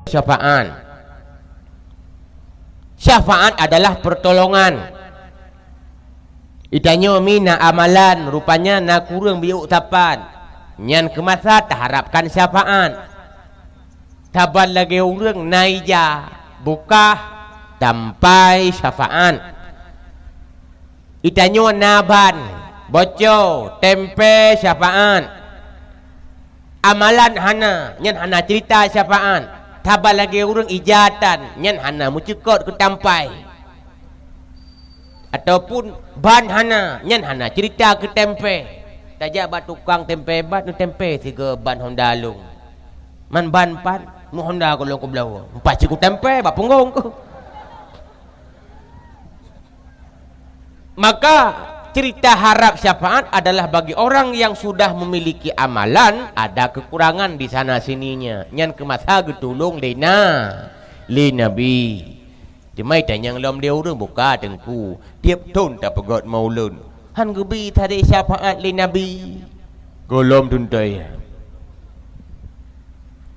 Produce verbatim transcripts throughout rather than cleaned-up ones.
syafaat. Syafaat adalah pertolongan. Geutanyoe mi na amalan, rupanya na kureueng biyuek sapat. Nyan keumasa taharapkan syafaat. Saban lagée ureuëng na ija, bukah, tampai syafaat. Geutanyoe na ban, boco, tempe, syafaat. Amalan hana, nyan hana cerita syafaat. Saban lagée ureuëng ija tan, nyan hana meucukot keu tampai. Ataupun ban hana, nyan hana cerita keu tempe. Tajak bak tukang tempe ban, neutempe sigoe ban honda lôn. Man ban pat, meuhonda goh lom keu bloe. Empat siku tempe bak punggong keuh. Maka, cerita harap syafaat adalah bagi orang yang sudah memiliki amalan, ada kekurangan di sana sininya. Nyan keumasa geutulông lé na, lé Nabi. Teuma tanyong lom lé ureuëng buka teungku, tieb thon tapeugét maulud. Han geubi tadi syafaat lé Nabi. Gohlom teuntée.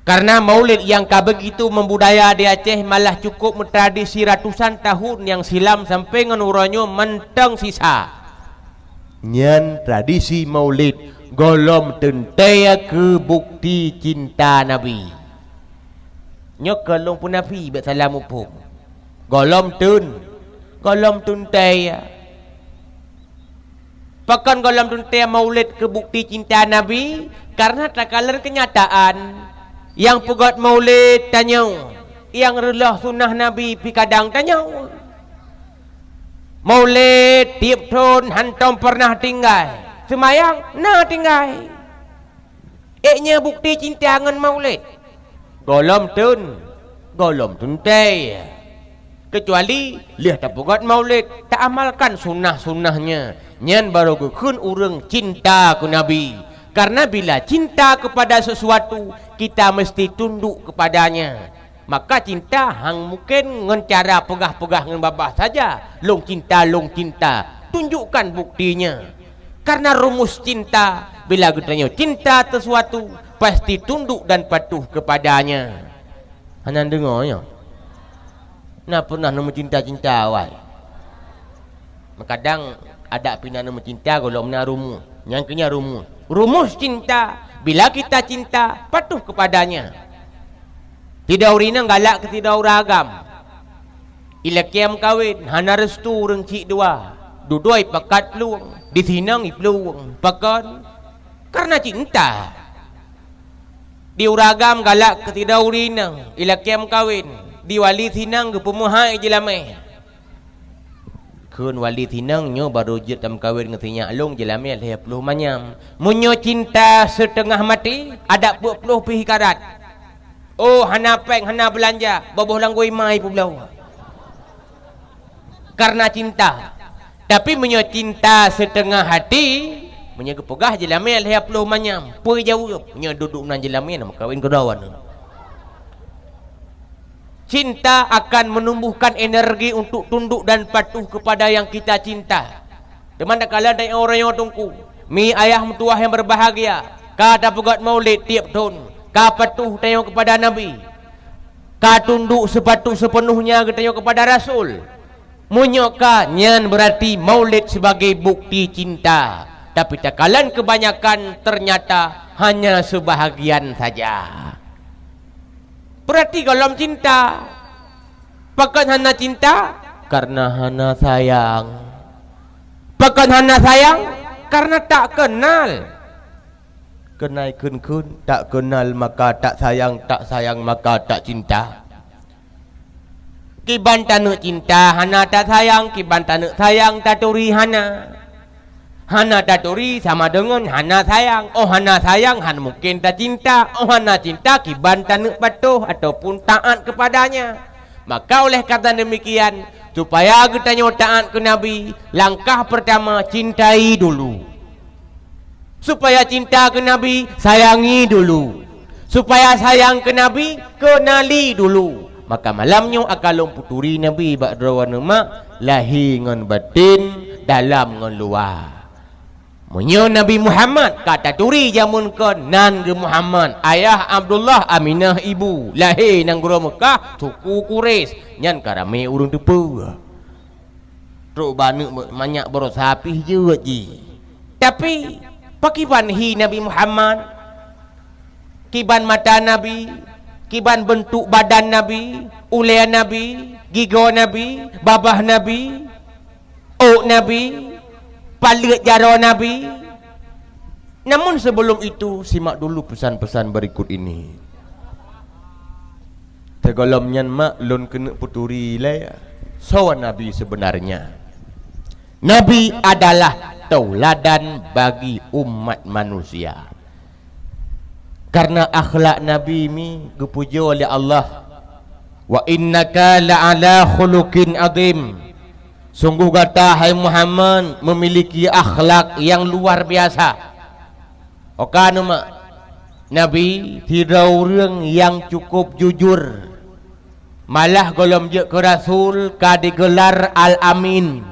Karena maulid nyang ka begitu membudaya di Aceh malah cukup meutradisi ratusan tahun nyang silam sampai ngon uroe nyoe mantong sisa. Nyan tradisi maulid gohlom teuntée keu bukti cinta Nabi. Nyoe keu lôn peunafi bék salah muphom. Gohlom teun, gohlom teuntée. Pakon gohlom teuntée maulid keu bukti cinta Nabi? Karena takalon keunyataan, nyang peugét maulid tanyoe, nyang reuloh sunnah Nabi pih kadang tanyoe. Maulid tieb thon hantom pernah tinggai, seumayang na tinggai. Ék nyoe bukti cinta ngon maulid? Gohlom teun, gohlom teuntée. Keucuali lheueh tapeugét maulid, taamalkan sunnah-sunnahnya, nyan barô geukheun ureuëng cinta keu Nabi. Karena bila cinta kepada sesuatu, kita mesti tunduk kepadanya. Maka cinta hang mungken ngon cara peugah-peugah ngon babah saja, "Lôn cinta, lôn cinta." Tunjukkan buktinya. Karena rumus cinta, bila geutanyoe cinta sesuatu, pasti tunduk dan patuh kepadanya. Hana deungoe nyoe? Na pernah neumeucinta-cinta awai? Meukadang adak pih na neumeucinta gohlom na rumus. Nyang keu nyan rumus. Rumus cinta, bila kita cinta, patuh kepadanya. Sidroe ureuëng inong galak keu sidroe ureuëng agam. Ilakée meukawen, hana restu ureuëng cit dua. Dudoe ipakat plueng, di sinong iplueng. Pakon? Karena cinta. Di ureuëng agam galak keu sidroe ureuëng inong, ilakée meukawen. Di wali sinong geupeumeuhai jeulamé. Kheun wali sinong nyoe barô jeuet tameukawen ngon si nyak lôn jeulamé lhée ploh manyam. Meunyoe cinta seuteungoh maté, adak peuet ploh pih karat. Oh, hana péng, hana beulanja, boh-boh lam gui ma ipeubloe. Karena cinta. Tapi meunyoe cinta seuteungoh hati, meunyoe geupeugah jeulamé lhée ploh manyam, peue jaweueb? Meunyoe dudoe nan jeulamé na meukawen keudroe aneuk. Cinta akan menumbuhkan energi untuk tunduk dan patuh kepada yang kita cinta. Teuma takalon tanyoe uroe nyoe teungku, mi ayah meutuwah nyang berbahagia, ka tapeugét maulid tieb thon, ka patuh tanyoe kepada Nabi, ka tunduk sepatu sepenuhnya geutanyoe kepada Rasul. Meunyoe ka, nyan beurati maulid sebagai bukti cinta, tapi takalon kebanyakan ternyata hanya sebahagian saja. Beurati gohlom cinta. Pakon hana cinta? Karena hana sayang. Pakon hana sayang? Karena tak kenal. Keunai kheun-kheun, tak kenal maka tak sayang, tak sayang maka tak cinta. Kiban taneuk cinta hana tasayang, kiban taneuk sayang taturi hana. Hana taturi sama deungon hana sayang. Oh hana sayang, han mungken tacinta. Oh hana cinta, kiban taneuk patuh ataupun taat kepadanya. Maka oleh karena demikian, supaya geutanyoe taat keu Nabi, langkah pertama cintai dulu. Supaya cinta keu Nabi, sayangi dulu. Supaya sayang keu Nabi, kenali dulu. Maka malam nyoe akan lôn peuturi Nabi bak droeneuh mak, lahé ngon baten, dalam ngon luwa. Meunyoe Nabi Muhammad ka taturi jameun kon, nan geuh Muhammad, ayah Abdullah, Aminah ibu, lahé nanggroe Meukah, suku Quraisy, nyan ka ramé ureuëng teupeue. Trok bak aneuk manyak baroesa pih jeuet jih. Tapi, pakriban hi Nabi Muhammad? Kiban mata Nabi, kiban beuntuk badan Nabi, ulée Nabi, gigoe Nabi, babah Nabi, ôk Nabi, paleuet jaroe Nabi. Namun sebelum itu, simak dulu pesan-pesan berikut ini. Sigohlom nyan mak lôn keuneuk peuturi lé soe Nabi sebenarnya. Nabi adalah tauladan bagi umat manusia. Karena akhlak Nabi mi geupujoe lé Allah, "Wa innaka la'ala khuluqin adzim." Sungguh gata, hai Muhammad, memiliki akhlak yang luar biasa. Oka neumak, Nabi sidroe ureuëng nyang cukup jujur. Malah gohlom jeuet keu rasul ka digeular Al-Amin.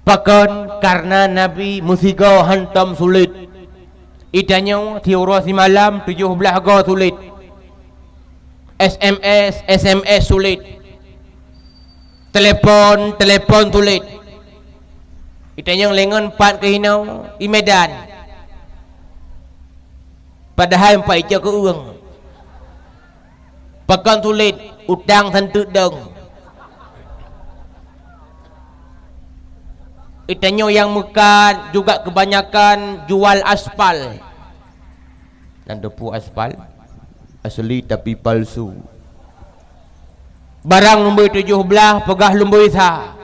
Pakon? Karena Nabi meusigoe hantom sulet. Itanyoe siuroe simalam tujoh blaih goe sulet. S M S, S M S sulet. Telepon, telepon sulet. Itanyoe lengon pat keuhinoe i Medan. Padahai empat icok keu ueng. Pakon sulet, utang santeuk dong. Itanyoe nyang meukat juga kebanyakan jual aspal. Nan teupeue aspal? Asli tapi palsu. Barang lumboi tujoh blaih, peugah lumboi sa.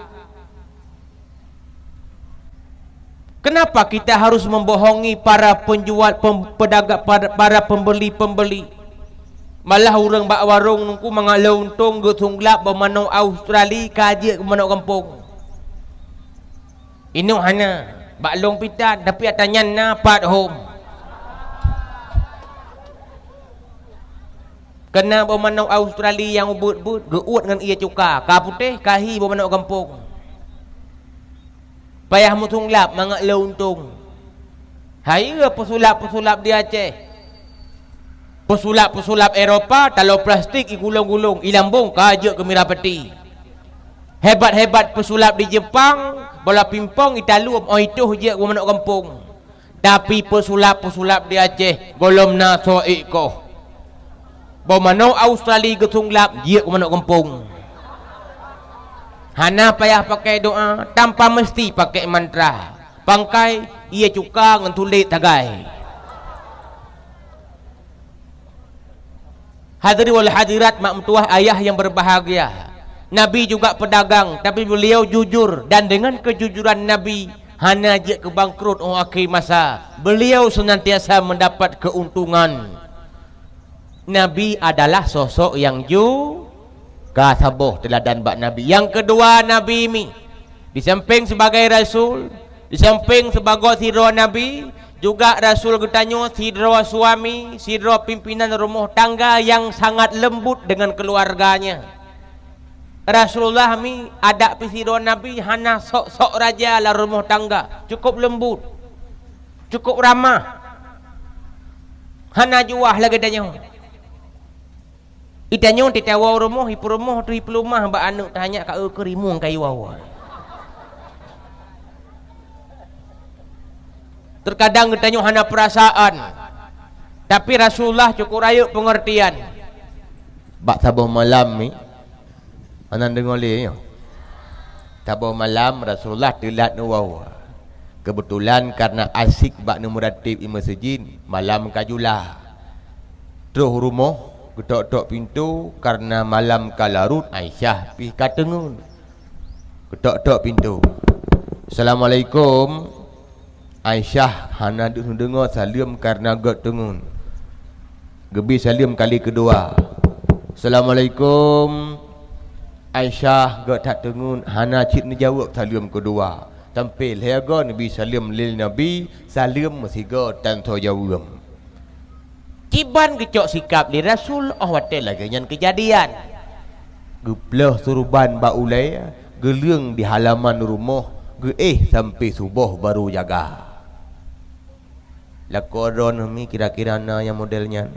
Kenapa kita harus membohongi para penjual, pem-, pedagang, para, para pembeli-pembeli? Malah ureuëng bak warong nungku mangat lé untông geusunglab boh manok Australia ka jeuet keu manok gampông. Inoe hana, bak lông pitan, tapi ata nyan na pat hom. Keunan boh manok Australia nyang ubeuet-beuet, geuuet ngon ie cuka, ka putéh, ka hi boh manok gampông. Payah meusunglab mangat lé untông. Hayeue peusulab-peusulab di Aceh. Peusulab-peusulab Eropa, taloe plastik i gulong-gulong, i lambông ka jeuet keu Mirapati. Hebat-hebat peusulab di Jepang, bola pimpong italeuem óh itoh jeuet keu manok gampông. Tapi peusulab-peusulab di Aceh gohlom na soe ék koh. Boh manok Australia geusunglab jeuet keu manok gampông. Hana payah pakai doa, tanpa meusti pakai mantra. Pangkai, ie cuka ngon tulék tagai. Hadirin wal hadirat, mak meutuwah, ayah yang berbahagia, Nabi juga pedagang, tapi beliau jujur, dan dengan kejujuran Nabi, hana jeuet keu bangkrut óh akhé masa. Beliau senantiasa mendapat keuntungan. Nabi adalah sosok nyang ju-, ka saboh teuladan bak Nabi. Nyang keudua, Nabi mi, di sampéng sibagai rasul, di sampéng sibagoe sidroe nabi, juga rasul geutanyoe sidroe suami, sidroe pimpinan rumoh tangga nyang sangat lembut dengan keluarganya. Rasulullah mi adak pih sidroe nabi hana sok-sok raja lam rumoh tangga, cukup lembut, cukup ramah, hana juah lagée tanyoe. Itanyoe titawoe rumoh, ipeurumoh tu ipeuleumah bak aneuk tanyak ka eu keu rimueng kayu awa. Terkadang geutanyoe hana peurasaan, tapi Rasulullah cukup rayeuk peungeurtian. Bak saboh malam ni, anan deungoe lé nyoe. Saboh malam Rasulullah teulat neuwoe. Keubeutulan kareuna asyik bak neumeuratib i meuseujid, malam ka jula. Troh rumoh, geutok-tok pintoe, kareuna malam ka larot, Aisyah pih ka teungeut. Geutok-tok pintoe. "Assalamualaikum." Aisyah hana deuh neudeungoe saleuem kareuna gét teungeut. Geubri saleuem kali keudua. "Assalamualaikum." Aisyah gét that teungeut, hana cit neujaweueb saleuem keudua. Sampoe lhée goe neubri saleuem lé Nabi, saleuem meusigoe tan soe jaweueb. Kiban geucok sikab lé Rasul óh watée lagée nyan keujadian. Geuplôh suruban bak ulée, geuleueng di halaman rumoh, Keuéh sampai suboh baru jaga. Lakoe droeneuh mi kira-kira na nyang model nyan?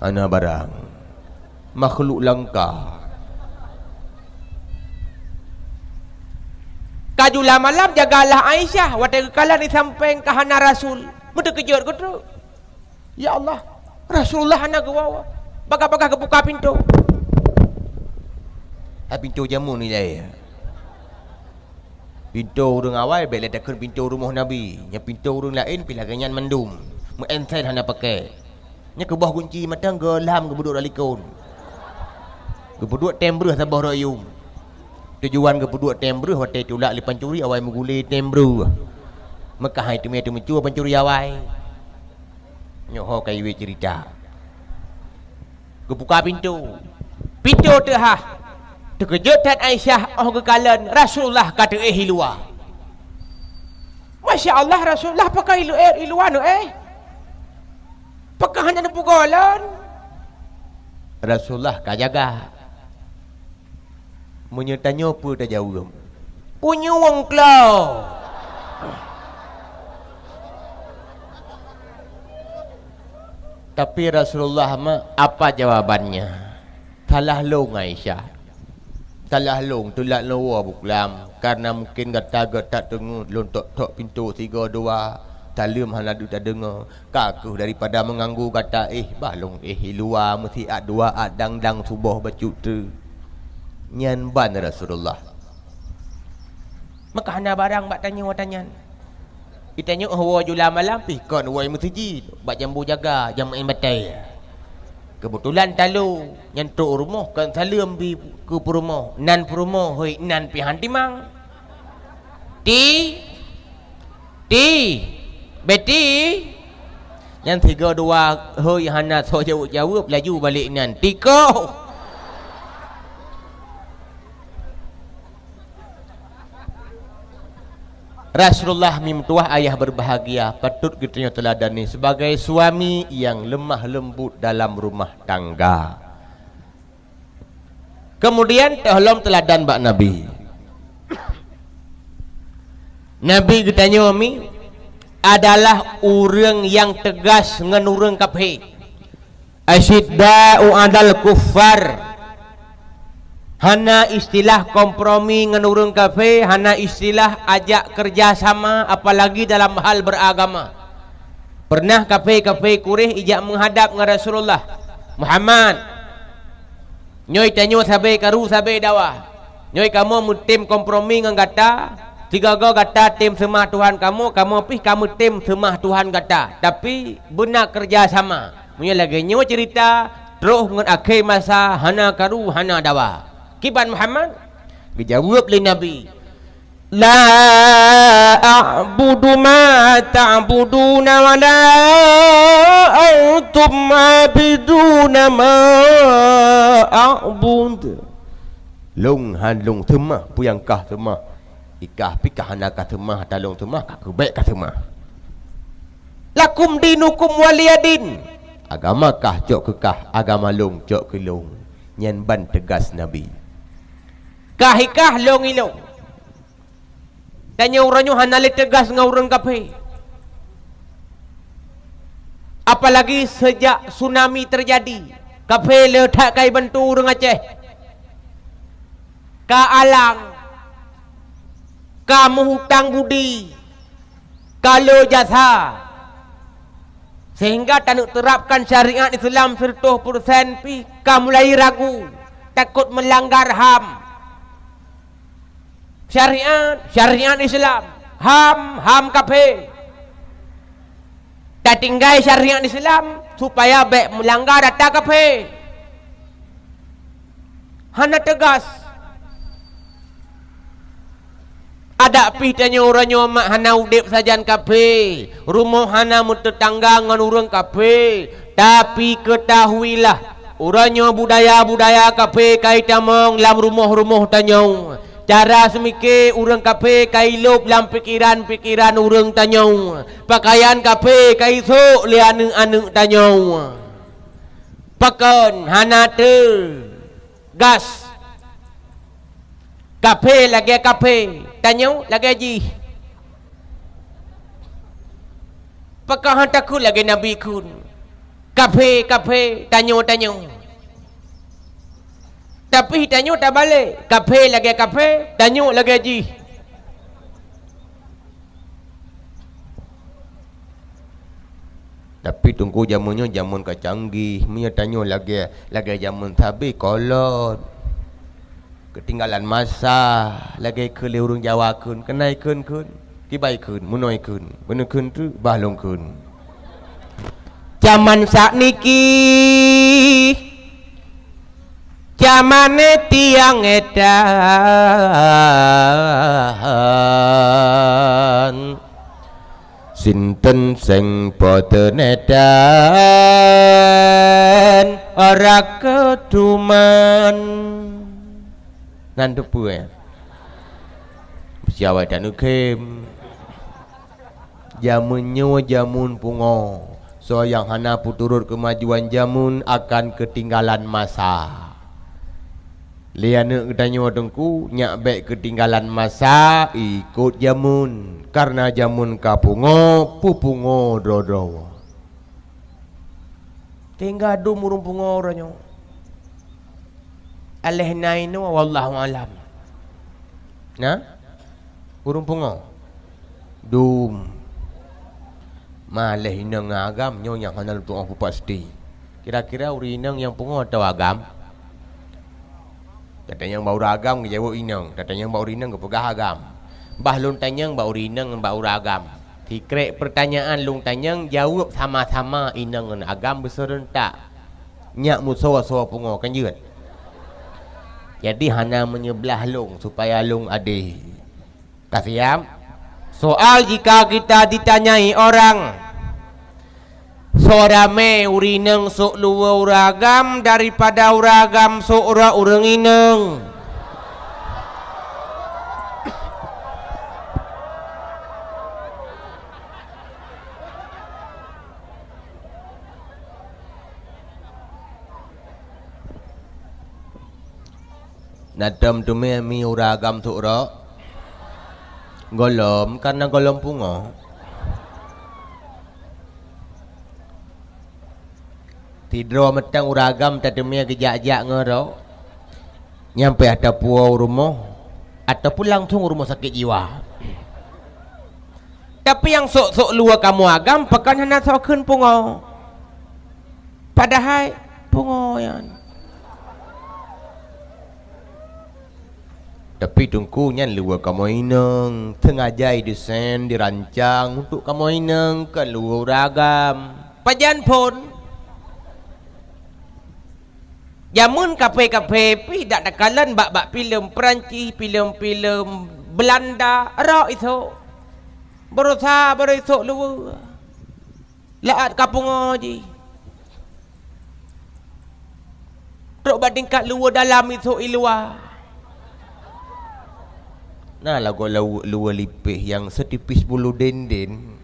Hana barang. Makhluk langka. Ka jula malam jagalah Aisyah, watée geukalon di sampéng ka hana Rasul. Meuteukeujot geutrok. Ya Allah, Rasulullah hana geuwoe. Bagah-bagah geubuka pintoe. Hai pintoe jameun ilée. Pintoe ureuëng awai bék lé takheun pintoe rumoh Nabi. Nyan pintoe ureuëng laén pih lagée nyan mandum. Meu-ensen hana pakai. Nyan keuboh gunci mantong geulam geupeuduek lam likot. Geupeuduek tem breueh saboh rot yuem. Tujuan geupeuduek tem breueh watée tulak lé pancuri awai meugulé tem breueh. Meukah hai teumé teumeucue pancuri awai. Nyoe ho ka iwet ceurita. Geubuka pintoe. Pintoe teuhah. Teukeujot that Aisyah óh geukalon Rasulullah ka teuéh i luwa. Masya Allah, Rasulullah pakon i lu-, eh, i luwa neuéh? Pakon hana neupeugoe lôn? Rasulullah ka jaga. Meunyoe tanyoe peue tajaweueb? Punyueng klo. Tapi Rasulullah ma, apa jawabannya? Salah lôn Aisyah. Salah lôn, teulat lôn woe buklam, karena mungkin gata geutak teungeut lôn tok-tok pintoe sigoe dua, saleuem hana deuh tadeungoe. Ka kheueh daripada meunganggu gata éh, bah lôn éh i luwa meusiat dua at dang-dang suboh bacut treuk. Nyan ban Rasulullah. Maka hana barang bak tanyoe watée nyan. Geutanyoe woe jula malam pih kon woe meuseujid, bak jambu jaga, jamén batée. Keubeutulan talo nyan trok rumoh kon saleuem bi keu peurumoh, nan peurumoh hôi nan pih han timang. Ti Ti, Beti. Nyan sigoe dua hôi hana soe jaweueb-jaweueb laju balek nan. Tiko. Rasulullah mi meutuwah ayah berbahagia, patut geutanyoe teuladani sebagai suami yang lemah lembut dalam rumah tangga. Kemudian teuh lom teuladan bak Nabi. Nabi geutanyoe mi adalah ureuëng nyang teugas ngon ureuëng kafé. Asyidda'u 'alal kuffar. Hana istilah kompromi ngon ureuëng kafé, hana istilah ajak kerja sama, apalagi dalam hal beragama. Pernah kafé-kafé Quraisy ijak meuhadab ngon Rasulullah, "Muhammad, nyoe tanyoe sabe karu sabe dawa. Nyoe kamoe meutem kompromi ngon gata, sigoe-goe gata tem seumah Tuhan kamoe, kamoe pih ka meutem seumah Tuhan gata. Tapi beuna kerja sama. Meunyoe lagée nyoe ceurita, troh ngon akhé masa hana karu hana dawa." Kiban Muhammad? Geujaweueb lé Nabi, "La a'budu ma ta'buduna wa la antum 'abiduna ma a'bud." Lôn han lôn seumah peue nyang kah seumah. Ikah pih kah hana kah seumah, ata lôn seumah, kah keuh bék kah seumah. "Lakum dinukum waliyadin." Agama kah cok keu kah, agama lôn cok keu lôn. Nyan ban teugas Nabi. Kah ikah, lôn ilôn. Tanyoe uroe nyoe hana lé teugas ngon ureuëng kafé. Apalagi seujak tsunami teujadi, kafé le that ka ibantu ureuëng Aceh. Ka alang, ka meuhutang budi, ka le jasa, sehingga taneuk terapkan syariat Islam seratus persen pih ka mulai ragu, takot melanggar ham. Syariat, syariat Islam. Ham, ham kafé. Tatinggai syariat Islam supaya bék meulangga ata kafé. Hana teugas. Adak pih tanyoe uroe nyoe mak hana udeb sajan kafé, rumoh hana meuteutangga ngon ureuëng kafé. Tapi keutahuilah, uroe nyoe budaya-budaya kafé ka itamong lam rumoh-rumoh tanyoe. Cara seumike ureuëng kafé ka ilôb lam pikeran-pikeran ureuëng tanyoe. Pakaian kafé ka isôk lé aneuëk-aneuëk tanyoe. Pakon hana teugas? Kafé lagée kafé, tanyoe lagée jih. Pakon han takheun lagée Nabi kheun, kafé, kafé, tanyoe, tanyoe. Tapi tanyoe tabalek, kafé lagée kafé, tanyoe lagée jih. Tapi Teungku, jameun nyoe jameun ka canggih. Meunyoe tanyoe lagée, lagée jameun sabe, kolot. Keutinggalan masa, lagée kheun lé ureuëng Jawa kheun, keunoe kheun, kheun, kiban kheun, meunoe kheun, beuneuh kheun teuk, bah lôn kheun. Jameun sak niki, jameun tiang etan. Sinten seng po teunetan ora keutuman. Nan teupeue, eh? Siawai taneukhem. Jameun nyoe jameun pungo. Soe nyang hana peuturot keumajuan jameun akan keutinggalan masa. Lé aneuëk geutanyoe Teungku, nyak bék keutinggalan masa, ikot jameun, kareuna jameun ka pungo, peupungo droe-droe. Tinggai dum ureuëng pungo uroe nyoe. Aléh na inoe, wallahu alam. Na? Ureuëng pungo? Dum. Maléh inong ngon agam, nyoe nyang hana lôn tuoh peupasti. Kira-kira ureuëng inong nyang pungo atawa agam? Tatanyong bak ureuëng agam geujaweueb inong, tatanyong bak ureuëng inong geupeugah agam. Bah lôn tanyong bak ureuëng inong ngon bak ureuëng agam. Sikrek peurtanyaan lôn tanyong, jaweueb sama-sama inong ngon agam beuseureuntak. Nyak musoh-soh pungo kan jeuet. Jadi hana meunyublah lôn supaya lôn adé. Ka siap? Soal jika kita ditanyai orang, soe ramé ureuëng inong sôk luwa ureuëng agam daripada ureuëng agam sôk rot ureuëng inong? Na tom teumé mi ureuëng agam sôk rot? Gohlom, kareuna gohlom pungo. Sidroe mantong ureuëng agam tateumé geujak-jak ngon rot, nyan pih atawa puwoe u rumoh, ataupun langsong u rumoh sakét jiwa. Tapi nyang sôk-sôk luwa kamoe agam pakon hana soe kheun pungo. Padahai pungo nyan. Tapi Teungku, nyan luwa kamoe inong, sengaja idesain, dirancang untuk kamoe inong, kon luwa ureuëng agam. Pajan phon, jameun kafé-kafé pih dak takalon bak-bak filem Perancis, filem-filem Belanda, rot isôk. Baroesa, baroe isôk luwa. Laát ka pungo jih. Trok bak tingkat luwa dalam isôk i luwa. Na lagoe luwa, luwa lipéh nyang seutipis bulu denden.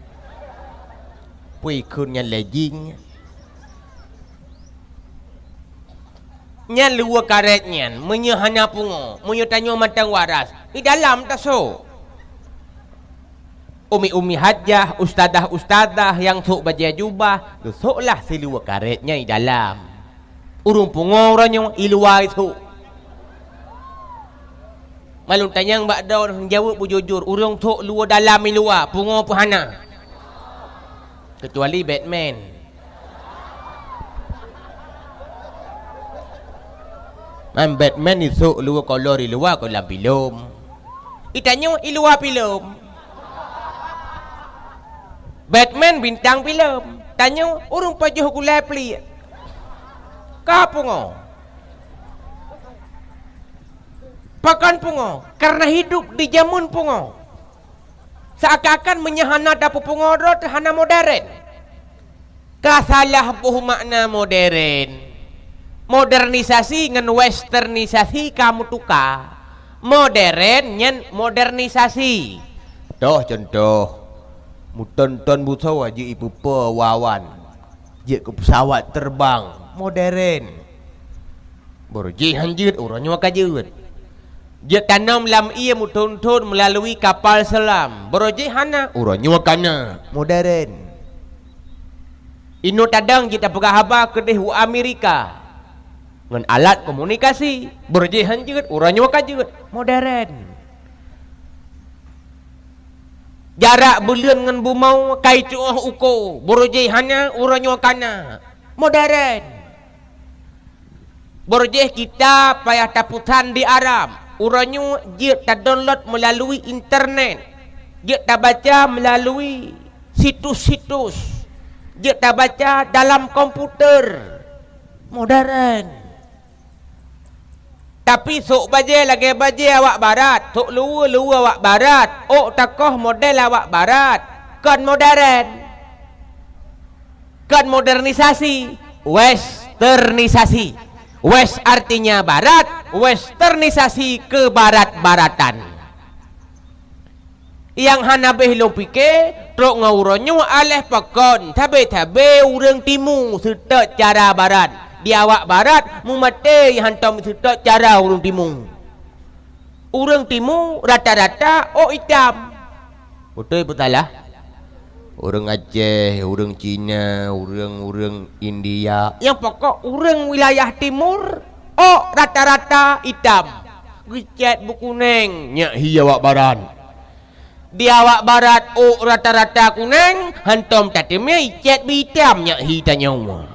Peue kheun nyan lé jing. Nyan luwa karet nyan, meunyoe hana pungo, meunyoe tanyoe mantong waras, i dalam tasôk. Umi-umi hajah, ustazah-ustazah nyang sôk bajée jubah, geusôklah siluwa karet nyan i dalam. Ureuëng pungo uroe nyoe i luwa isôk. Malum tanyong bak droe, jaweueb beujujur, ureuëng sôk luwa dalam i luwa, pungo peu hana? Keucuali Batman. Man Batman isôk luwa kolor i luwa, kon lam filem. I tanyoe i luwa filem. Batman bintang filem. Tanyoe ureuëng pajoh gulai pliek. Ka pungo. Pakon pungo? Karena hidup di jameun pungo. Seakan-akan meunyoe hana tapeupungo droe, hana modern. Ka salah boh makna modern. Modernisasi ngon westernisasi ka meutuka. Modern nyan modernisasi. Toh contoh, meuton-ton busoe jeuet ipeupo wawan, jeuet keu pesawat terbang modern. Baroe jih han jeuet, uroe nyoe ka jeuet. Jeuet tanom lam ié meuthon-thon meulalui kapal selam. Beurojéh hana, uroe nyoe kana. Modern. Inoe tadong jeuet tapeugah haba keudeh u Amerika ngon alat komunikasi. Beurojéh han jeuet, uroe nyoe ka jeuet. Modern. Jarak buleuen ngon bumoe ka jitu'oh uko. Beurojéh hana, uroe nyoe kana. Modern. Beurojéh kitab payah tapeusan di Arab, uroe nyoe jeuet tadownload meulalui internet, jeuet tabaca meulalui situs-situs, jeuet tabaca dalam komputer. Modern. Tapi sôk bajée lagée bajée awak barat, sôk luweue-luweue awak barat, ôk takoh model awak barat, kon modern. Kon modernisasi, westernisasi. West artinya barat, westernisasi kebarat-baratan. Nyang hana béh lôn pike, trok ngon uroe nyoe aléh pakon, sabe-sabe ureuëng timu seutôt cara barat. Di awak barat, meumaté hantom seutôt cara ureuëng timu. Ureuëng timu rata-rata ôk itam. Beutôi peue salah? Ureuëng Aceh, ureuëng Cina, ureuëng-ureuëng India. Nyang pokok ureuëng wilayah timur ôk rata-rata itam. Geucét beukuneng nyak hi awak barat. Di awak barat ôk rata-rata kuneng, hantom tateumé cét beuitam nyak hi tanyoe.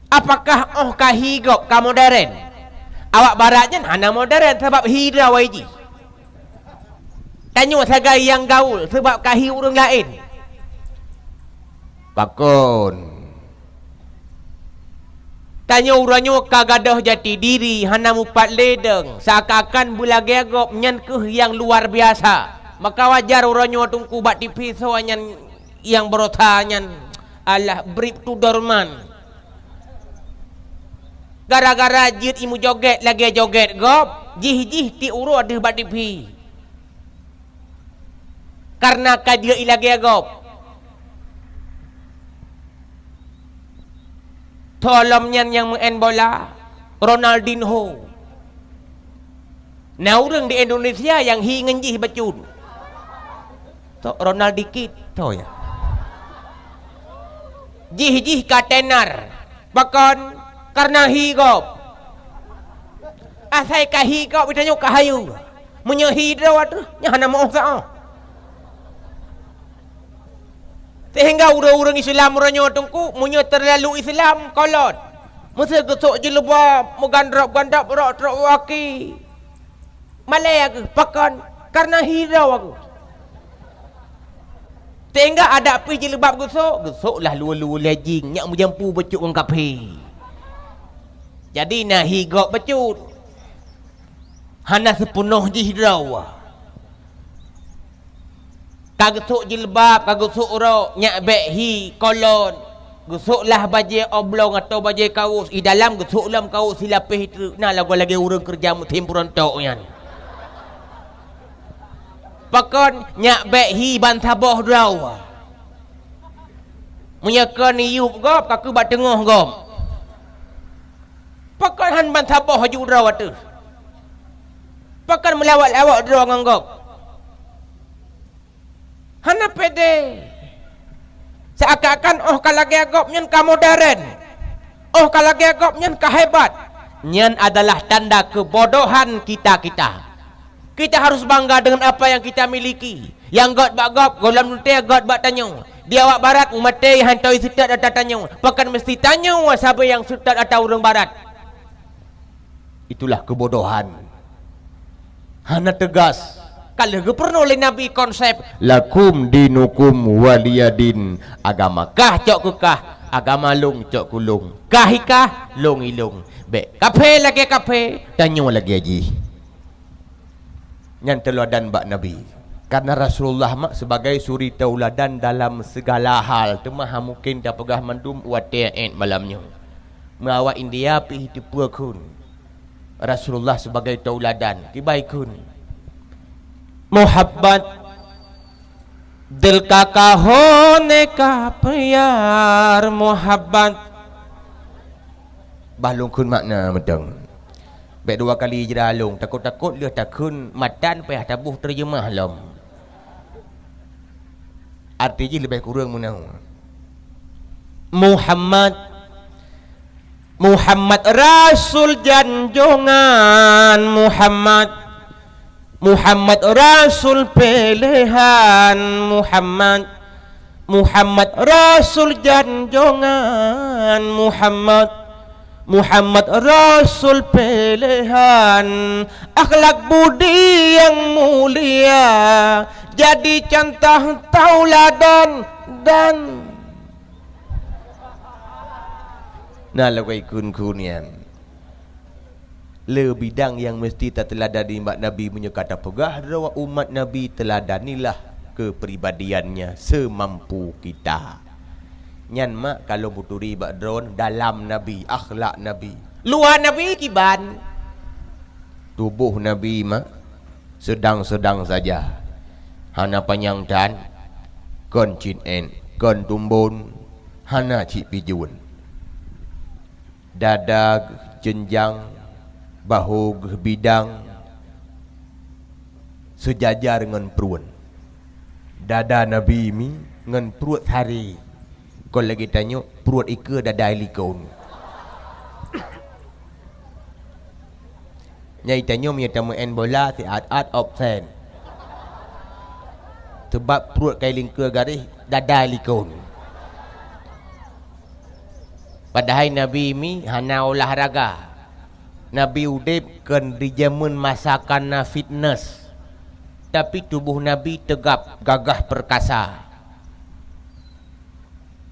Apakah óh ka hi gob ka modern? Awak barat nyan hana modern sabab hi droe jih. Tanyoe sagai nyang gaul sabab ka hi ureuëng laén. Pakon? Tanyoe uroe nyoe ka gadôh jati diri, hana mupat lé dong, seakan-akan beulagée gob nyan kheueh nyang luar biasa. Maka wajar uroe nyoe teungku bak tivi soe nyan nyang beurosa nyan, alah, brip tu dorman. Gara-gara jeuet imujogét lagée jogét gob, jih-jih tiep uroe deuh bak tivi. Kareuna ka jeuet ilagée gob. Tho lom nyan nyang meu'en bola, Ronaldinho. Na ureuëng di Indonesia nyang hi ngon jih bacut. Tho Ronaldikit, tho ya. Jih-jih ka tenar. Pakon? Kareuna hi gob. Asai ka hi gob, tanyoe ka hayeue. Meunyoe hi droe teuh, nyan hana meu'oh sa-oh. Sehingga ureuëng-ureuëng Islam uroe nyoe teungku, meunyoe teulalu Islam, kolot. Meusé geusok jilbab, meugandrop-gandrop rok trok waki. Malée geuh, pakon? Kareuna hi droe geuh. Sehingga adak pih jilbab geusok, geusok lah luweue-luweue lé jing, nyak meujampu bacut ngon kaphé. Jadi na hi gob bacut. Hana seupeunoh jih droe. Ka geusok jilbab, ka geusok rok, nyak bék hi kolon. Geusok lah bajée oblong atau bajée kawos, i dalam geusok lom kawos silapéh treuk, na lagoe lagée ureuëng keureuja musém beurontok nyan. Pakon nyak bék hi ban saboh droe. Meunyoe kon iyup gob, ka keuh bak teungoh gob. Pakon han ban saboh aju droe ateueh? Pakon meulawak-lawak droe ngon gob? Hana pede. Seakan-akan óh ka lagée gob nyan ka modern. Óh ka lagée gob nyan ka hebat. Nyan adalah tanda kebodohan kita-kita. Kita harus bangga dengan apa yang kita miliki. Nyang gét bak gob, gohlom teuntée gét bak tanyoe. Di awak barat, umat teuh hantom seutôt ata tanyoe. Pakon meusti tanyoe sabe nyang seutôt ata ureuëng barat. Itulah kebodohan. Hana teugas. Ka lheueh geupeurunoe lé Nabi konsep, "Lakum dinukum waliyadin." Agama kah cok keu kah, agama lôn cok keu lôn. Kah i kah, lôn i lôn. Bék kaphé lagée kaphé, tanyoe lagée jih. Nyan teuladan bak Nabi. Karena Rasulullah mak sebagai suri teuladan dalam segala hal, teuma han mungken tapeugah mandum watée ék malam nyoe. Meuawak India pih teupeue kheun Rasulullah sebagai teuladan, kibai kheun. Muhabbat dil ka kahone ka piyar muhabbat. Bah lungkun makna meudong. Bèk dua kali jra lôn, takot-takot lheueh takheun matan payah taboh teureujamah lom. Arti jih leubeh kureueng meunan. Muhammad, Muhammad rasul janjongan, Muhammad, Muhammad rasul pilihan, Muhammad, Muhammad rasul janjongan, Muhammad, Muhammad rasul pilihan, akhlak budi nyang mulia, jadi contoh tauladan dan na lagèe kun-kun nyan. Le bidang nyang meusti tateuladani bak Nabi, meunyoe ka tapeugah droe umat Nabi, teuladanilah keupribadiannya seumampu kita. Nyan mak ka lôn peuturi bak droe dalam Nabi, akhlak Nabi. Luwa Nabi kiban. Tuboh Nabi mak seudang-seudang saja. Hana panyang that, kon cit-et, kon tumbon, hana cit pijuen. Dada geuh jeunjang, bahu geuh bidang, seujajar ngon pruet. Dada Nabi mi ngon pruet sari. Kon lagèe tanyoe pruet ikeue dada likon. Nyang tanyoe meunyoe tameu'en bola siat-at absen. Seubab pruet kai lingkeue garéh dada likon. Padahai Nabi mi hana olahraga. Nabi udép kon di jameun masa ka na fitnes, tapi tuboh Nabi teugap, gagah, peurkasa.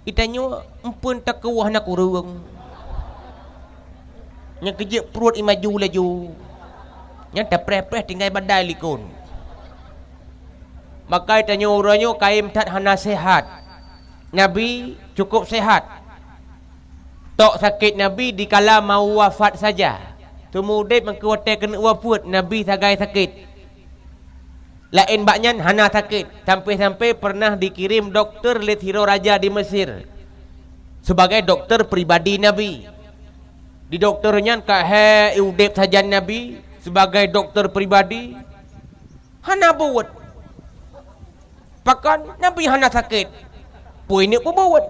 Geutanyoe eumpeuen takeuwah na kureueng. Nyang keujeuet pruet i maju laju. Nyang tapreh-preh tinggai badai likon. Maka geutanyoe uroe nyoe kayém that hana seuhat. Nabi cukup seuhat. Tok sakét Nabi dikala mau wafat saja. Teuma udép meukeue watèe keuneuk wafeuet, Nabi sagai sakét. Laén bak nyan hana sakét, sampai-sampai pernah dikirém dokto lé sidroe raja di Mesir sebagai dokto pribadi Nabi. Di dokto nyan ka hék udép sajan Nabi sebagai dokto pribadi, hana buet. Pakon Nabi hana sakét? Peue ineuk peubuet?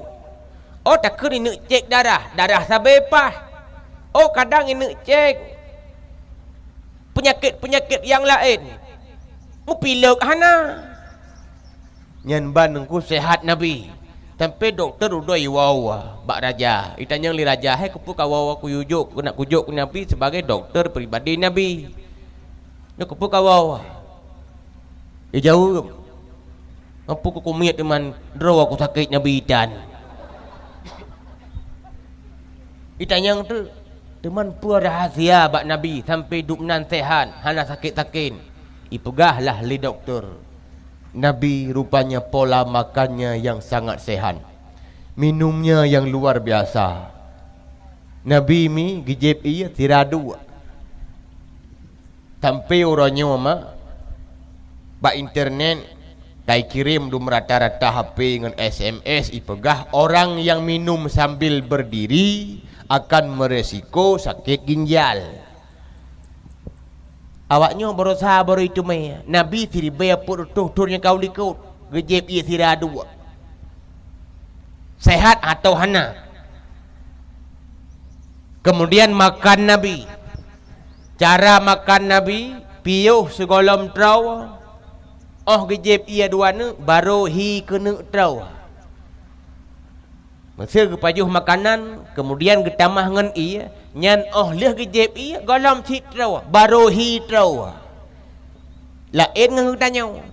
Oh, takheun ineuk cék darah, darah sabé paih. Oh, kadang ineuk cék peunyakét-peunyakét nyang laén. Meupilek hana. Nyan ban Teungku seuhat Nabi. Sampai dokto udoe iwoe bak raja. Itanyong lé raja, "Hai, keupeue kawoe kuyue jok, keuneuk kujok keu Nabi sebagai dokto pribadi Nabi?" Nyoe keupeue kawoe? Ijaweueb, "Meupeu kukumiet teuma droe kusakét Nabi itan." Itanyong teuk, "Teuma peue rahsia bak Nabi sampai dum nan seuhat, hana sakét-sakét?" Ipeugah lah lé dokto, "Nabi rupanya pola makannya yang sangat sehat, minumnya yang luar biasa. Nabi mi geujieb ié sira duek." Sampai uroe nyoe ma, bak internet, ka ikirém dum rata-rata H P ngon S M S ipeugah, orang yang minum sambil berdiri akan meresiko sakit ginjal. Awak nyoe baroesa baru iteumé, Nabi siribèe peuet reutôh thon nyang ka u likot, geujieb ié sira duek. Sehat atau hana? Kemudian makan Nabi. Cara makan Nabi, piôh sigohlom troe, óh geujieb ié dua neuk, barô hi keuneuk troe. Meuseu geupajoh makanan, kemudian geutamah ngon ié, nyan óh lheueh geujieb ié, gohlom cit troe, barô hi troe. Laén ngon geutanyoe.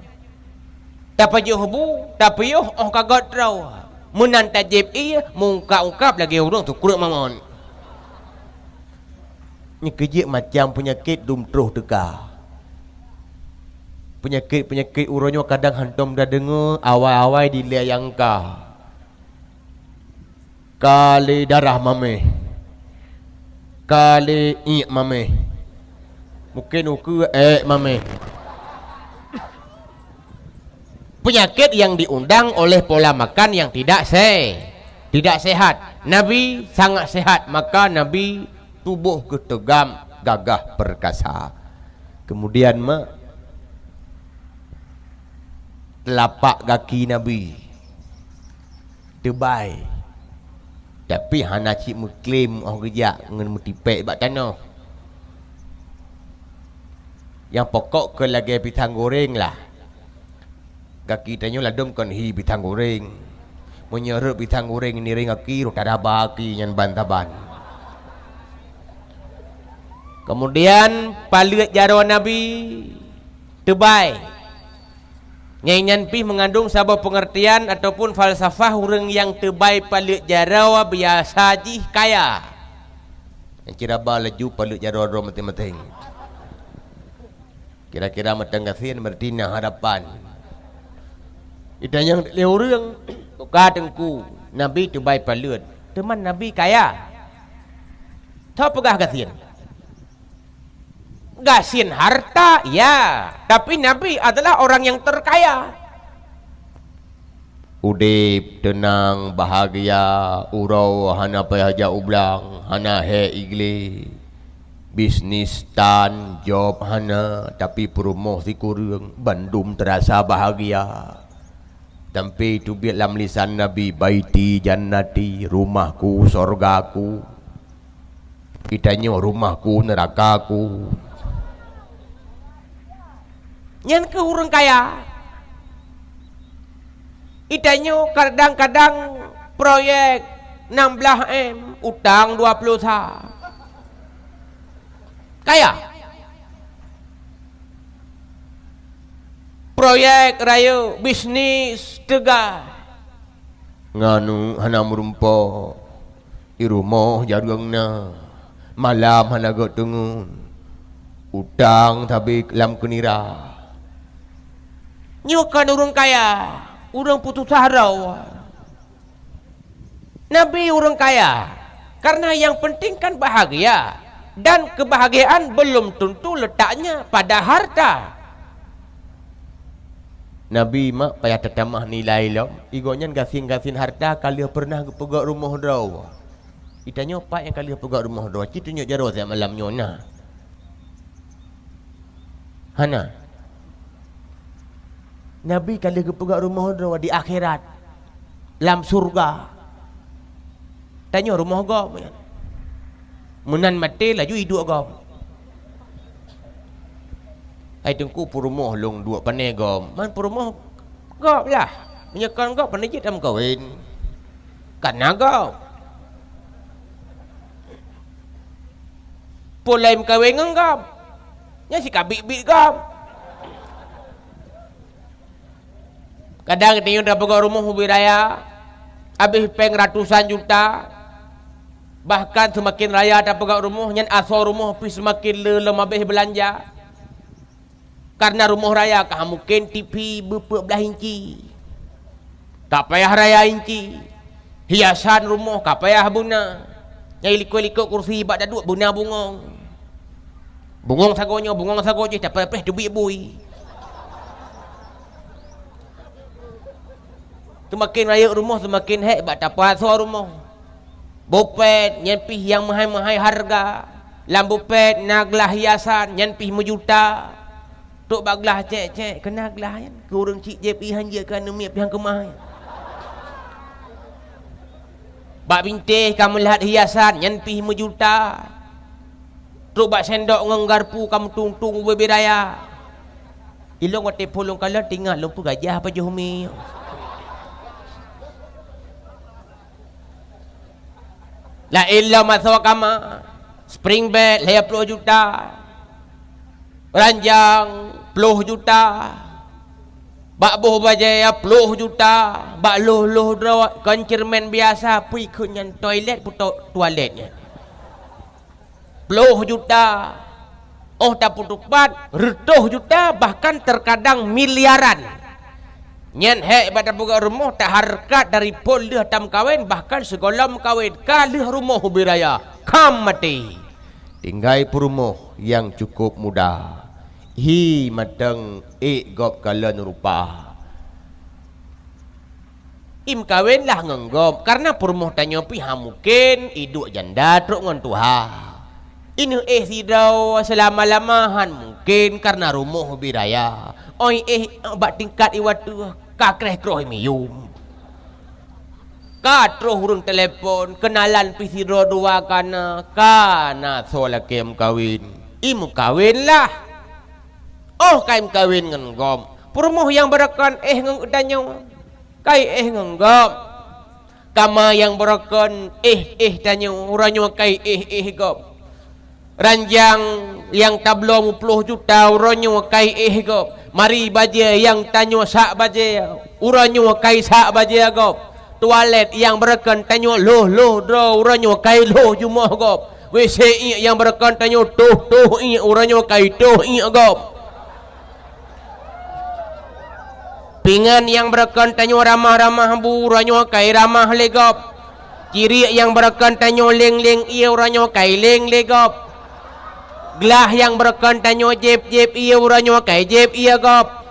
Tapajoh bu, tapiôh óh ka göt droe. Meunan tajieb ié, meungkab-ungkab lagèe ureueng sukreuk mamon. Nyoe keujeuet macam peunyakét dum troh teuka. Peunyakét-peunyakét uroe nyoe kadang hantom tadeungoe, awai-awai dilèe nyang ka. Ka lé darah maméh. Ka lé iék maméh. Mungken ukeue ék maméh. Penyakit yang diundang oleh pola makan yang tidak se-, tidak sehat. Nabi sangat sehat, maka Nabi tuboh geuh teugam, gagah perkasa. Kemudian mak, telapak gaki Nabi teubai, tapi hana cit meuklem óh geujak ngon meutipék bak tanoh. Nyang pokok keu lagée pisang goreng lah. Gaki tanyoe ladôm kon hi pisang goreng. Meunyoe rhot pisang goreng niréng gaki, rhot taraba gaki nyan ban saban. Kemudian paleuet jaroe Nabi teubai. Nyang nyan pih meungandong saboh peungeurtian ataupun falsafah ureuëng nyang teubai paleuet jaroe biasa jih kaya. Nyang cit raba laju paleuet jaroe droe maséng-maséng. Kira-kira meuteung gasien meureuti na harapan. Itanyong lé ureuëng, "Tuka Teungku, Nabi teubai paleuet, teuma Nabi kaya. Soe peugah gasien?" "Gasien harta, ya, tapi Nabi adalah orang yang terkaya." Udeb, teunang, bahgia, uroe hana payah jak u blang, hana hék igleh, bisnis tan, job hana, tapi peurumoh sikureueng, bandum teurasa bahgia. Sampai teubiet lam lisan Nabi, "Baiti jannati, rumahku, sorgaku." Geutanyoe rumahku, neurakaku. Nyan keuh ureuëng kaya. Geutanyoe kadang-kadang proyek enam belas M, utang dua puluh sa. Kaya. Proyek rayeuk, bisnis teuga. Ngon aneuk hana meurumpok, di rumoh jareueng na, malam hana gét teungeut, utang sabe lam keunira. Nyoe kon ureuëng kaya, ureuëng peususah droe. Nabi ureuëng kaya, karena yang penting kan bahagia, dan kebahagiaan belum tentu letaknya pada harta. Nabi mak payah tatamah nilai lom, i gobnyan gasien-gasien harta ka lheueh peureunah geupeugét rumoh droe. Geutanyoe pat nyang ka lheueh peugét rumoh droe, ci tunyok jaroe siat malam nyoe na? Hana. Nabi ka lheueh geupeugét rumoh droe di akhirat, lam syurga. Tanyoe rumoh gob nyan. Meunan maté laju iduek gob. Hai Teungku, peurumoh lôn duek pane gob? Man peurumoh gob lah. Meunyoe kon gob, pane jeuet tameukawen? Kana gob. Peue lom meukawen ngon gob? Nyan sikabit-bit gob. Kadang geutanyoe tapeugét rumoh ubé raya, habéh péng ratusan juta, bahkan seumaken raya tapeugét rumoh, nyan asoe rumoh pih seumaken le lom habéh beulanja. Karena rumoh raya ka mungken T V beupeuet blaih inci, ka payah raya inci, hiasan rumoh ka payah beuna, nyang likot-likot kursi bak taduek beuna bungong. Bungong sagoe nyoe, bungong sagoe jih, tapreh-preh teubiet bui. Seumaken rayeuk rumoh, seumaken hék bak tapasoe rumoh. Bupet nyan pih nyang meuhai-meuhai hareuga. Lam bupet na glah hiasan nyan pih meujuta. Trok bak glah cék-cék, keu na glah nyan keu ureuëng cit jieb, i han jeuet keu aneuk miet pih han keumah. Bak bintéh ka meulhat hiasan nyan pih meujuta. Trok bak sendok ngon garpu ka meutung-tung ubé-bé raya. Ilôn watée phon lôn kalon teuingat lôn peugajah pajoh mi. Laén lom asoe kama, spring bed lhée ploh juta, ranjang ploh juta, bak boh bajée ploh juta, bak loh-loh droe kon ceureumen biasa, pui kheun nyan toilet peutot tualet nyan. Ploh juta, óh tapeutupat reutôh juta, bahkan terkadang miliaran. Nyan hék bak tapeugét rumoh, tahareukat dari phon lheueh tameukawen, bahkan sigohlom meukawen ka lheueh rumoh ubé raya, kham maté. Tinggai peurumoh nyang cukup muda, hi mantong ék gob kalon rupa. Imeukawen lah ngon gob, karena peurumoh tanyoe pih han mungken iduek janda trok ngon tuha. Ineuh éh sidroe seulama-lama han mungken kareuna rumoh bidaya. Oi éh bak tingkat iwa teuh ka kreh-kroh miyum. Ka troh ureuëng telepon, keunalan pih sidroe dua kana, kana soe lakée meukawen. I meukawen lah. Óh kai meukawen ngon gob, peurumoh nyang beureukan éh ngon geutanyoe, kai éh ngon gob. Kama nyang beureukan éh-éh tanyoe, uroe nyoe kai éh-éh gob. Ranjang nyang tabloe meuplôh juta, uroe nyoe kai éh gob. Mari bajée nyang tanyoe sak bajée, uroe nyoe kai sak bajée gob. Tualet nyang beureukan tanyoe lhôh-lhôh droe, uroe nyoe kai lhôh jumoh gob. WC iék nyang beureukan tanyoe tôh-tôh iék, uroe nyoe kai tôh iék gob. Pingan nyang beureukan tanyoe ramah-ramah bu, uroe nyoe kai ramah lé gob. Ciriek nyang beureukan tanyoe leng-leng ié, uroe nyoe kai leng lé gob. Glah nyang beureukan tanyoe jép-jép ié, uroe nyoe kai jép ié gob.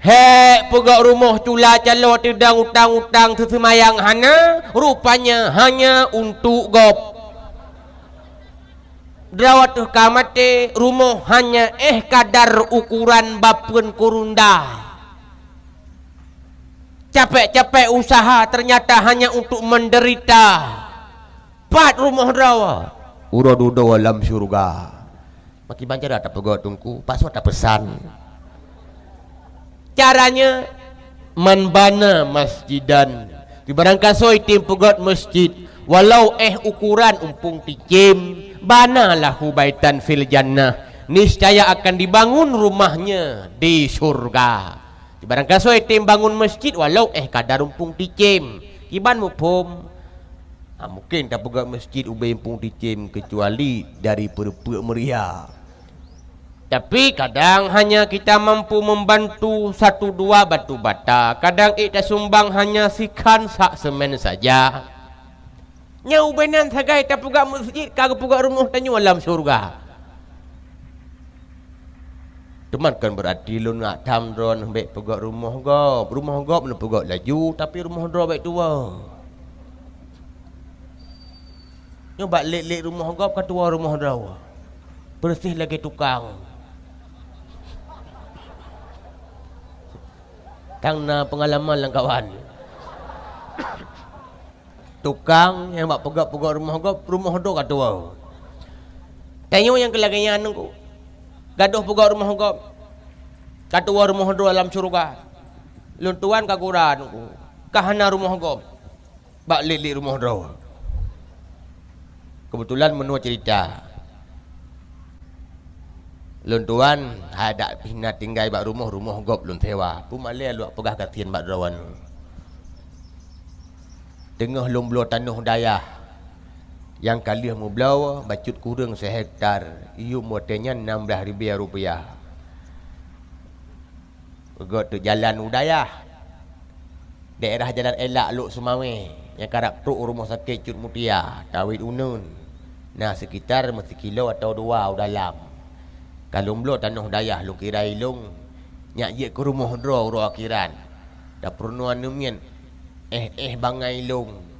Hék, peugöt rumoh cula caloe teudong utang-utang, seuseumayang hana, rupanya hanya untuk gob. Droe teuh ka maté, rumoh hanya éh kadar ukuran bapeuen kurunda. Capek-capek usaha ternyata hanya untuk menderita. Pat rumoh droe? Uroe dudoe lam syeuruga. Makiban cara tapeugöt teungku, pasoe tapeusan. Caranya, man bana masjidan. Di barangkasoe tem peugöt masjid, walau éh ukuran umpung ticém, bana lahu baitan fil jannah, niscaya akan dibangun rumahnya di syurga. Di barangkasoe tem bangun masjid walau éh kadar umpung ticém. Kiban muphom? Ha, mungken tapeugöt masjid ubé umpung ticém keucuali dari peureupeuek meuria. Tapi kadang hanya kita mampu membantu satu dua batu bata, kadang ék tasumbang hanya sikhan sak semen saja. Nyang ubé nan sagai tapeugöt masjid ka geupeugöt rumoh tanyoe lam syeuruga. Teuma kon beurati lôn nak tham droeneuh bék peugöt rumoh gob. Rumoh gob neupeugöt laju, tapi rumoh droe bék tuwoe. Nyoe bak lét-lét rumoh gob ka tuwoe rumoh droe. Beureuséh lagée tukang. Tang na peungalaman lam kawan. Tukang nyang bak peugöt-peugöt rumoh gob, rumoh droe ka tuwoe. Tanyoe nyang keu lagée nyan teungku. Gadôh peugöt rumoh gob, ka tuwoe rumoh droe lam syeuruga. Lôn tuan ka gura teungku, ka hana rumoh gob. Bak lét-lét rumoh droe. Keubeutulan meunoe ceurita. Lôn tuan hai dak pih na tinggai bak rumoh, rumoh gob lôn sewa. Peumalée luwak peugah gasien bak droeneuh. Teungoh lôn bloe tanoh dayah nyang ka lheueh meubloe bacut kureueng seuhektar, yuem watée nyan nam blaih ribée rupiah. Peugöt teuk jalan u dayah. Daerah Jalan Elak Lhokseumawe nyang karab trok u rumoh sakét Cut Mutia, tawét uneuen. Na seukitar meusikilo atawa dua u dalam. Ka lôn bloe tanoh dayah lôn kira ilong, nyak jeuet keu rumoh droe uroe akhiran. Tapeurunoe aneuk miet, éh-éh bangai ilong.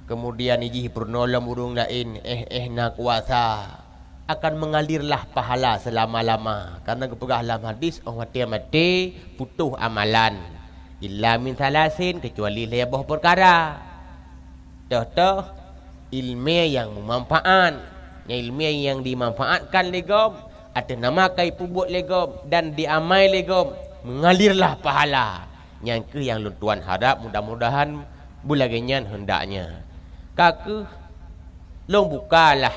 Keumudian ijih peurunoe lom ureuëng laén, éh-éh na kuasa. Akan meungalirlah pahala seulama-lama. Karna geupeugah lam hadis, óh watée maté, putôh amalan. Illa min salasin, keucuali lhée boh peukara. Toh-toh, iéleumé nyang meumanfaát. Nyang iéleumé nyang dimanfaatkan lé gob, ateueh nama ka ipeubuet lé gob dan diamai lé gob, meungalirlah pahala. Nyan kheueh nyang lôn tuan harab, mudah-mudahan beulagée nyan heundaknya. Ka kheueh lôn bukalah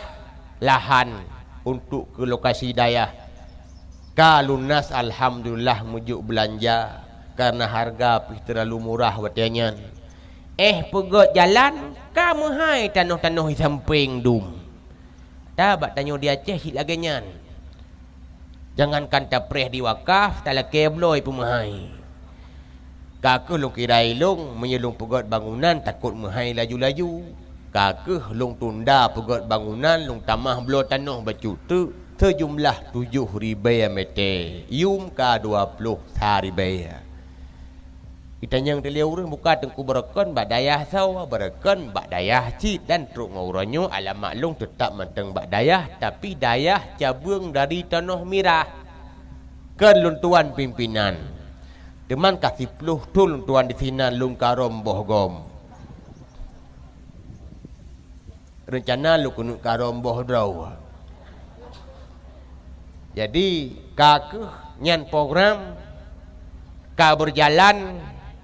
lahan untuk keu lokasi dayah. Ka lunas, alhamdulillah, meujok beulanja, karna hareuga pih teulalu murah watée nyan. Éh peugöt jalan, ka meuhai tanoh-tanoh di sampéng dum. Ata bak tanyoe di Aceh cit lagée nyan. Jangankan tapreh di wakaf, talakée bloe peumeuhai. Ka kheueh lôn kira ilong, meunyoe lôn peugöt bangunan takot meuhai laju-laju. Ka kheueh lôn tunda peugöt bangunan, lôn tamah bloe tanoh bacut teuk seujumlah tujoh ribée mete, yuem ka dua ploh sa ribée. Itanyong dilée ureuëng buka teungku beureukan bak dayah soe, beureukan bak dayah cit, dan trok ngon uroe nyoe alam maklum teutab mantong bak dayah, tapi dayah cabeueng dari tanoh mirah. Kon lôn tuan pimpinan, teuman ka siploh thon lôn tuan disinan lôn karôm boh gom. Reuncana lôn keuneuk karôm boh droe. Jadi, ka kheueh nyan program ka beurjalan,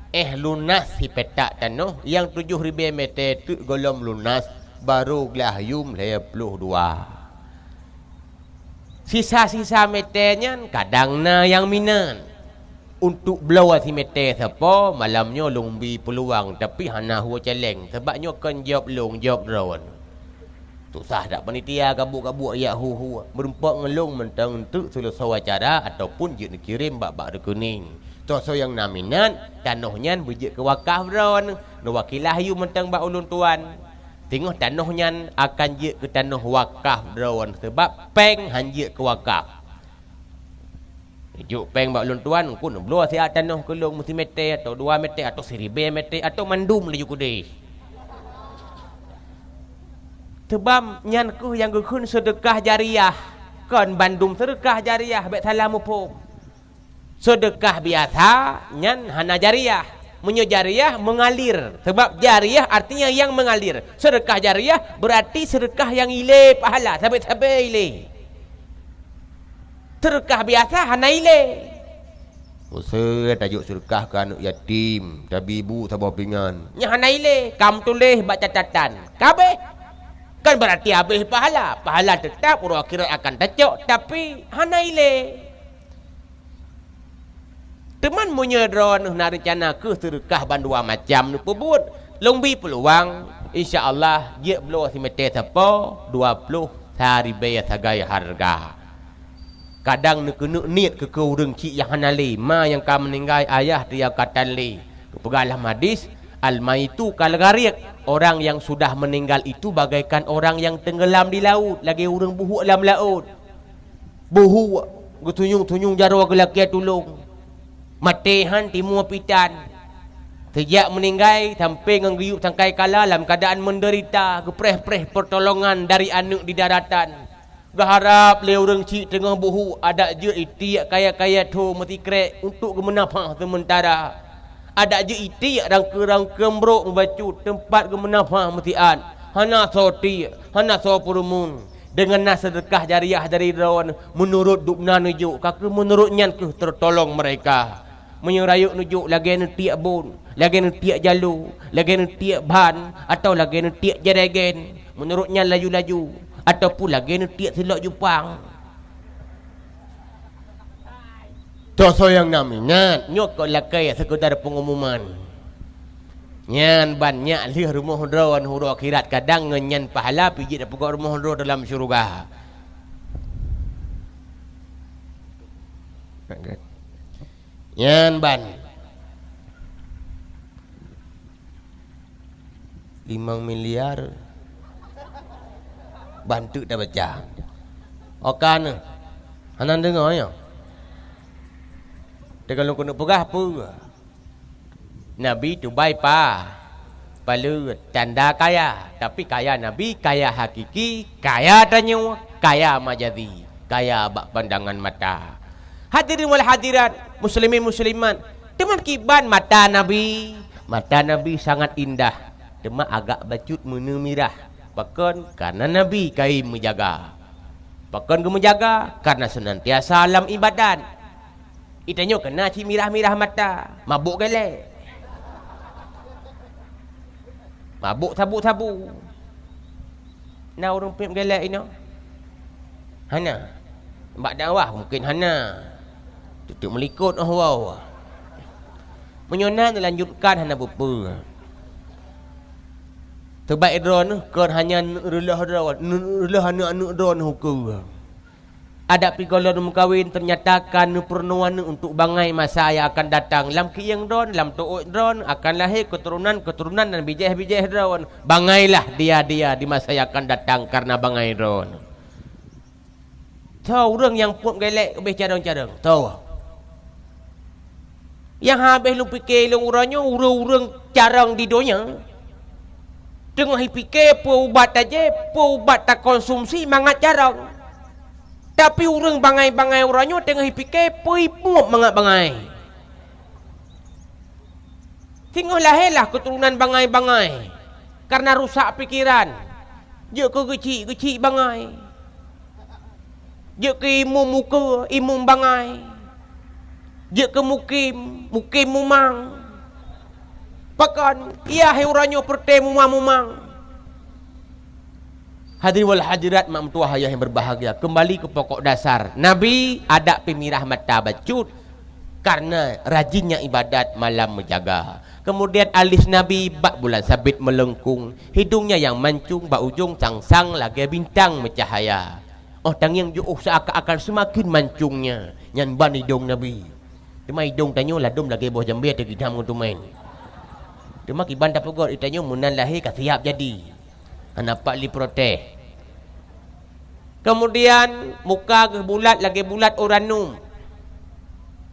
éh lunas sipetak tanoh nyang tujoh ribée mete teuk gohlom lunas, barô glah yuem lhée ploh dua. Sisa-sisa mete nyan kadang na nyang minat. Untuk bloe simete sapo malam nyoe lôn bi peuluang, tapi hana hue caleng, sabab nyoe kon jaweueb lôn, jaweueb droe. Susah that panitia gabuek-gabuek jak hu-hu, meureumpok ngon lôn mantong teuk seuleusoe acara ataupun jeuet neukirém bak-bak rekening. Soe-soe nyang na minat, tanoh nyan beujeuet keu wakaf droe, neuwakilah yue mantong bak ulôn tuan. Teungoh tanoh nyan akan jeuet keu tanoh wakaf droe, sabab péng han jeuet keu wakaf. Jok péng bak ulôn tuan, keu neubloe siat tanoh keu lôn meusimete, atawa dua mete, atawa siribée mete, atawa mandum laju keudeh. Teubam nyan kheueh nyang geukheun seudeukah jariah, kon bandum seudeukah jariah, bék salah muphom. Seudeukah biasa nyan hana jariah. Meunyoe jariah, meungalir. Sabab jariah artinya nyang meungalir. Seudeukah jariah beurati seudeukah nyang ilée pahala, sabe-sabe ilée. Seudeukah biasa hana ilée. Use tajok seudeukah keu aneuëk yatim, tabi bu saboh pingan. Nyan hana ilée, ka meutuléh bak catatan. Ka abéh. Kan beurati abéh pahala. Pahala teutab uroe akhirat akan tacok, tapi hana ilée. Teuman meunyoe droeneueh na reuncana keu seudeukah bandua macam neupeubuet, lôn bi peuluang, insya Allah jeuet bloe simete sapo dua ploh sa ribée sagai hareuga. Kadang neukeuneuk niet keu, keu ureuëng chik nyang hana lé, ma nyang ka meuninggai, ayah teuh nyang ka tan lé. Geupeugah lam hadis, "Al-maitu kal-ghariq", orang yang sudah meninggal itu bagaikan orang yang tenggelam di laut, lagée ureuëng buhuk lam laôt. Buhuk, geutunyong-tunyong jaroe geulakée tulông. Maté han timua pitan. Sejak meuninggai sampai ngon geuyueb sangkai kala lam keuadaan meudeurita, geupreh-preh peurtolongan dari aneuëk di daratan. Geuharab lé ureuëng chik teungoh buhuk adak jeuet itiek kayée-kayée tho meusikrek untuk geumeunafah seumeutara. Adak jeuet itiek rangkeue-rangkeue brok meubacut teumpat geumeunafah meusiat. Hana soe tiek, hana soe peurumun. Deungon na seudeukah jariah dari droeneueh meunurot dubna neujok, ka kheueh meunurot nyan kheueh teutolong meureka. Meunyoe rayeuk neujok lagée neutiek bon, lagée neutiek jaloe, lagée neutiek ban, atawa lagée neutiek jeregen, meunurot nyan laju-laju, ataupun lagée neutiek silok jupang. Soe-soe nyang na minat, nyoe kon lakée seukeudar peungumuman. Nyan ban nyak lheueh rumoh droeneueh uroe akhirat, kadang ngon nyan pahala pih jeuet tapeugöt rumoh droe dalam syeuruga. Nyan ban. Limong miliar. Ban teuk tabaca. Oka neuh. Hana deungoe nyoe. Teuka lôn keuneuk peugah peue? Nabi tubai pa, paleue tanda kaya, tapi kaya Nabi, kaya hakiki, kaya tanyoe, kaya majazi, kaya bak pandangan mata. Hadirin wal hadirat, muslimin muslimat, teuma kiban mata Nabi. Mata Nabi sangat indah, teuma agak bacut meuneumirah. Pakon? Karena Nabi kai meujaga. Pakon geumeujaga? Karena senantiasa lam ibadat. Itanyoe keuna cit mirah-mirah mata, mabök gelek. Mabök sabu-sabu. Na ureuëng peuet gelek inoe? Hana. Bak dakwah mungken hana. Tutup meulikot oh wow. Meunyoe na neulanjutkan hana peue-peue. Teubaik droeneueh kon hanya reuloh droe, reuloh aneuëk-aneuëk droeneueh ukeue. Adak pih gohlom meukawen teunyata ka neupeurunoe aneuëk untuk bangai masa nyang akan datang. Lam kiyeng droen, lam teuôt droen akan lahé keuturonan-keuturonan dan bijéh-bijéh droen. Bangailah dia-dia di masa nyang akan datang kareuna bangai droen. Soe ureuëng nyang peuet gelek leubeh carông-carông? Soe? Nyang habéh lôn pike lôn uroe nyoe ureuëng-ureuëng carông di donya. Teungoh jipike peue ubat tajép, peue ubat takonsumsi mangat carông. Tapi ureuëng bangai-bangai uroe nyoe teungoh jipike peue jipuôb mangat bangai. Singoh lahé lah keuturonan bangai-bangai kareuna rusak pikeran. Jeuet keu geuchik, geuchik bangai. Jeuet keu imum ukeue, imum bangai. Jeuet keu mukim, mukim mumang. Pakon, yah uroe nyoe peureté mumang-mumang. Hadirin wal hadirat, mak meutuah ayah nyang berbahagia, kembali ke pokok dasar. Nabi adak pih mirah mata bacut, karena rajinnya ibadat malam meujaga. Kemudian alis Nabi bak bulan sabit melengkung, hidungnya yang mancung bak ujong sang-sang lagée bintang meucahaya. Óh tangieng jiôh seuakan-akan seumaken mancungnya, nyan ban idong Nabi. Teuma idong tanyoe ladôm lagée boh jambé teuginam ngon tumén. Teuma kiban tapeugét, i tanyoe meunan lahé ka siap jadi. Hana pat lé protes. Kemudian, muka geuh bulat lagée bulat uranium.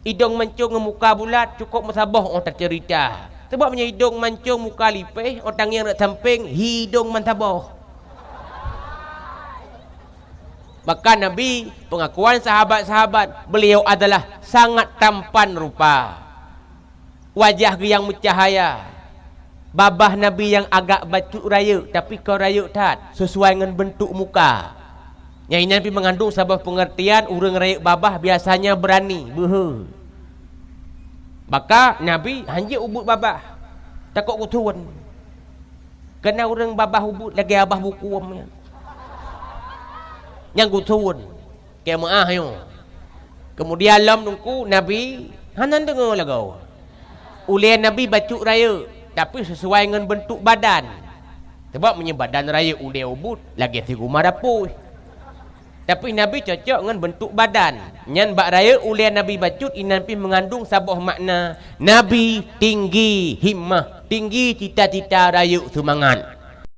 Idong mancong ngon muka bulat cukôp meusaboh óh taceurita. Sabab meunyoe idong mancong muka lipéh, óh tangieng rot sampéng, hi idong meusaboh. Maka Nabi, pengakuan sahabat-sahabat, beliau adalah sangat tampan rupa. Wajah geuh nyang meucahaya. Babah Nabi nyang agak bacut rayeuk, tapi kon rayeuk that, sesuai ngon beuntuk muka. Nyang inan pih meungandong saboh peungeurtian ureuëng rayeuk babah biasanya beurani, beuhe. Maka Nabi hanjeuet ubeuet babah, takot geuthon. Keureuna ureuëng babah ubeuet lagée babah bukôm nyan. Nyang geuthon. Keu meuáh nyoe. Keumudian lom teungku Nabi hana deungoe lagoe. Ulée Nabi bacut rayeuk, tapi sesuai ngon beuntuk badan. Sabab meunyoe badan rayeuk ulée ubeuet, lagée si guma dapui. Tapi Nabi cocok ngon beuntuk badan. Nyan bak rayeuk ulée Nabi bacut inan pih meungandong saboh makna, Nabi tinggi himmah, tinggi cita-cita rayeuk seumangat.